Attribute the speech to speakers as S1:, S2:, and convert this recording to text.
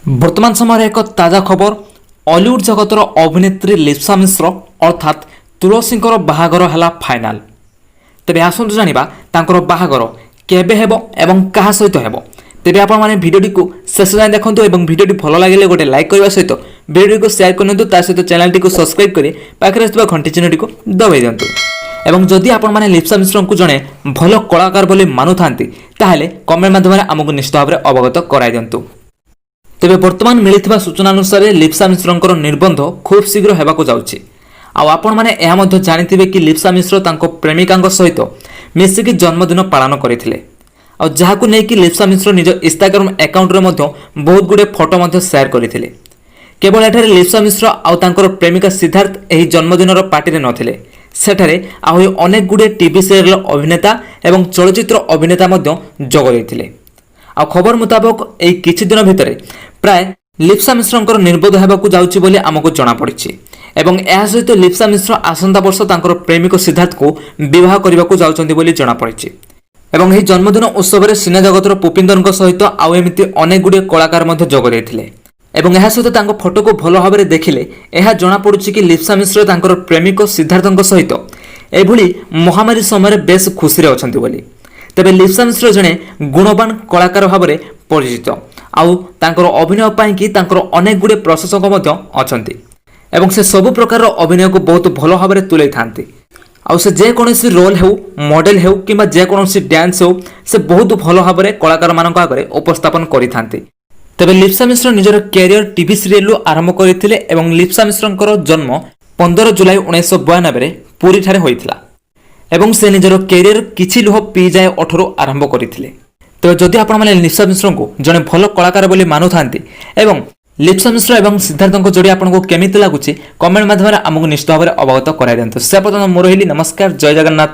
S1: ବର୍ତ୍ତମାନ ସମୟରେ ଏକ ତାଜା ଖବର। ଅଲିଉଡ୍ ଜଗତର ଅଭିନେତ୍ରୀ ଲିପ୍ସା ମିଶ୍ର ଅର୍ଥାତ୍ ତୁଳସୀଙ୍କର ବାହାଘର ହେଲା ଫାଇନାଲ। ତେବେ ଆସନ୍ତୁ ଜାଣିବା ତାଙ୍କର ବାହାଘର କେବେ ହେବ ଏବଂ କାହା ସହିତ ହେବ। ତେବେ ଆପଣମାନେ ଭିଡ଼ିଓଟିକୁ ଶେଷ ଯାଏଁ ଦେଖନ୍ତୁ ଏବଂ ଭିଡ଼ିଓଟି ଭଲ ଲାଗିଲେ ଗୋଟେ ଲାଇକ୍ କରିବା ସହିତ ଭିଡ଼ିଓଟିକୁ ସେୟାର କରିନିଅନ୍ତୁ। ତା ସହିତ ଚ୍ୟାନେଲଟିକୁ ସବସ୍କ୍ରାଇବ୍ କରି ପାଖରେ ଆସୁଥିବା ଘଣ୍ଟି ଚିହ୍ନଟିକୁ ଦବାଇ ଦିଅନ୍ତୁ। ଏବଂ ଯଦି ଆପଣମାନେ ଲିପ୍ସା ମିଶ୍ରଙ୍କୁ ଜଣେ ଭଲ କଳାକାର ବୋଲି ମାନୁଥାନ୍ତି, ତାହେଲେ କମେଣ୍ଟ ମାଧ୍ୟମରେ ଆମକୁ ନିଶ୍ଚିତ ଭାବରେ ଅବଗତ କରାଇ ଦିଅନ୍ତୁ। ତେବେ ବର୍ତ୍ତମାନ ମିଳିଥିବା ସୂଚନା ଅନୁସାରେ ଲିପ୍ସା ମିଶ୍ରଙ୍କର ନିର୍ବନ୍ଧ ଖୁବ୍ ଶୀଘ୍ର ହେବାକୁ ଯାଉଛି। ଆଉ ଆପଣମାନେ ଏହା ମଧ୍ୟ ଜାଣିଥିବେ କି ଲିପ୍ସା ମିଶ୍ର ତାଙ୍କ ପ୍ରେମିକାଙ୍କ ସହିତ ମିଶିକି ଜନ୍ମଦିନ ପାଳନ କରିଥିଲେ। ଆଉ ଯାହାକୁ ନେଇକି ଲିପ୍ସା ମିଶ୍ର ନିଜ ଇନଷ୍ଟାଗ୍ରାମ ଆକାଉଣ୍ଟରେ ମଧ୍ୟ ବହୁତ ଗୁଡ଼ିଏ ଫଟୋ ମଧ୍ୟ ସେୟାର କରିଥିଲେ। କେବଳ ଏଠାରେ ଲିପ୍ସା ମିଶ୍ର ଆଉ ତାଙ୍କର ପ୍ରେମିକା ସିଦ୍ଧାର୍ଥ ଏହି ଜନ୍ମଦିନର ପାର୍ଟିରେ ନଥିଲେ, ସେଠାରେ ଆହୁରି ଅନେକ ଗୁଡ଼ିଏ ଟିଭି ସିରିଏଲର ଅଭିନେତା ଏବଂ ଚଳଚ୍ଚିତ୍ର ଅଭିନେତା ମଧ୍ୟ ଯୋଗ ଦେଇଥିଲେ। ଆଉ ଖବର ମୁତାବକ ଏଇ କିଛି ଦିନ ଭିତରେ ପ୍ରାୟ ଲିପ୍ସା ମିଶ୍ରଙ୍କର ନିର୍ବନ୍ଧ ହେବାକୁ ଯାଉଛି ବୋଲି ଆମକୁ ଜଣାପଡ଼ିଛି। ଏବଂ ଏହା ସହିତ ଲିପ୍ସା ମିଶ୍ର ଆସନ୍ତା ବର୍ଷ ତାଙ୍କର ପ୍ରେମିକ ସିଦ୍ଧାର୍ଥକୁ ବିବାହ କରିବାକୁ ଯାଉଛନ୍ତି ବୋଲି ଜଣାପଡ଼ିଛି। ଏବଂ ଏହି ଜନ୍ମଦିନ ଉତ୍ସବରେ ସିନେ ଜଗତର ପୁପିନ୍ଦରଙ୍କ ସହିତ ଆଉ ଏମିତି ଅନେକ ଗୁଡ଼ିଏ କଳାକାର ମଧ୍ୟ ଯୋଗ ଦେଇଥିଲେ। ଏବଂ ଏହା ସହିତ ତାଙ୍କ ଫଟୋକୁ ଭଲ ଭାବରେ ଦେଖିଲେ ଏହା ଜଣାପଡ଼ୁଛି କି ଲିପ୍ସା ମିଶ୍ର ତାଙ୍କର ପ୍ରେମିକ ସିଦ୍ଧାର୍ଥଙ୍କ ସହିତ ଏଭଳି ମହାମାରୀ ସମୟରେ ବେଶ ଖୁସିରେ ଅଛନ୍ତି ବୋଲି। ତେବେ ଲିପ୍ସା ମିଶ୍ର ଜଣେ ଗୁଣବାନ କଳାକାର ଭାବରେ ପରିଚିତ ଆଉ ତାଙ୍କର ଅଭିନୟ ପାଇଁକି ତାଙ୍କର ଅନେକ ଗୁଡ଼ିଏ ପ୍ରଶଂସକ ମଧ୍ୟ ଅଛନ୍ତି। ଏବଂ ସେ ସବୁ ପ୍ରକାରର ଅଭିନୟକୁ ବହୁତ ଭଲ ଭାବରେ ତୁଲେଇଥାନ୍ତି। ଆଉ ସେ ଯେକୌଣସି ରୋଲ୍ ହେଉ, ମଡେଲ ହେଉ କିମ୍ବା ଯେକୌଣସି ଡ୍ୟାନ୍ସ ହେଉ, ସେ ବହୁତ ଭଲ ଭାବରେ କଳାକାରମାନଙ୍କ ଆଗରେ ଉପସ୍ଥାପନ କରିଥାନ୍ତି। ତେବେ ଲିପ୍ସା ମିଶ୍ର ନିଜର କ୍ୟାରିୟର ଟିଭି ସିରିଏଲରୁ ଆରମ୍ଭ କରିଥିଲେ ଏବଂ ଲିପ୍ସା ମିଶ୍ରଙ୍କର ଜନ୍ମ 15 ଜୁଲାଇ 1992ରେ ପୁରୀଠାରେ ହୋଇଥିଲା ଏବଂ ସେ ନିଜର କ୍ୟାରିୟର କିଛି ଲୁହ ପିଇଯାଏ ଓଠରୁ ଆରମ୍ଭ କରିଥିଲେ। ତେବେ ଯଦି ଆପଣମାନେ ଲିପ୍ସା ମିଶ୍ରଙ୍କୁ ଜଣେ ଭଲ କଳାକାର ବୋଲି ମାନୁଥାନ୍ତି ଏବଂ ଲିପ୍ସା ମିଶ୍ର ଏବଂ ସିଦ୍ଧାର୍ଥଙ୍କ ଯୋଡ଼ି ଆପଣଙ୍କୁ କେମିତି ଲାଗୁଛି, କମେଣ୍ଟ ମାଧ୍ୟମରେ ଆମକୁ ନିଶ୍ଚିତ ଭାବରେ ଅବଗତ କରାଇ ଦିଅନ୍ତୁ। ସେ ପର୍ଯ୍ୟନ୍ତ ମୁଁ ରହିଲି। ନମସ୍କାର, ଜୟ ଜଗନ୍ନାଥ।